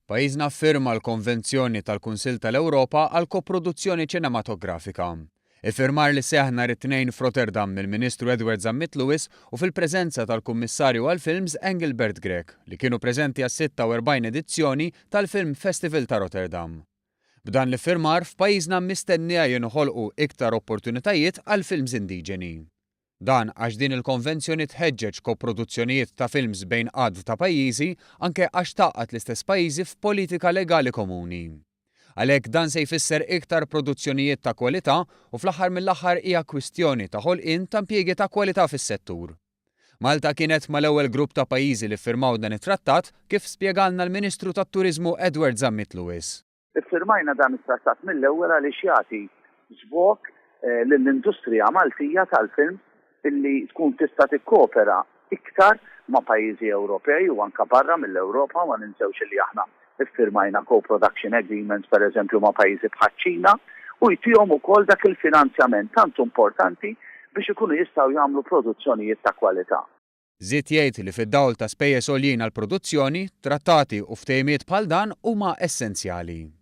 Pajjiżna ffirma l-Konvenzjoni tal-Kunsill tal-Ewropa għall-Koproduzzjoni Ċinematografika. Iffirmar li seħħ nhar it-Tnejn f'Rotterdam mill-Ministru Edward Zammit Lewis u fil-preżenza tal-Kummissarju għall-Films Engelbert Grech li kienu preżenti għas-46 edizzjoni tal-Film Festival ta' Rotterdam. B'dan l-iffirmar, f'pajjiżna mistennija jinħolqu iktar opportunitajiet għall-films indiġeni. Dan għax din il-konvenzjoni tħeġġeġ koproduzzjonijiet ta' films bejn għadd ta' pajjiżi, anke għax tgħaqqad l-istess pajjiżi f'politika legali komuni. Għalhekk dan se jfisser iktar produzzjonijiet ta' kwalità u fl-aħħar mill-aħħar hija kwistjoni ta' ħolqien ta' impjiegi ta' kwalità fis-settur. Malta kienet mal-ewwel grupp ta' pajjiżi li ffirmaw dan it-trattat kif spjegalna l-Ministru tat-Turiżmu Edward Zammit Lewis. Iffirmajna dan it-trattat mill-ewwel għaliex jagħti żvog lill-industrija Maltija tal-films illi tkun tista' tikkopera iktar ma' pajjiżi Ewropej u anke barra mill-Ewropa. Ma ninsewx illi aħna ffirmajna co-production agreements pereżempju ma' pajjiżi bħaċ-Ċina u jtihom ukoll dak il-finanzjament tant importanti biex ikunu jistgħu jagħmlu produzzjonijiet ta' kwalità. Żied jgħid li fid-dawl ta' spejjeż għoljin għall-produzzjoni, trattati u ftehimiet bħal dan huma essenzjali.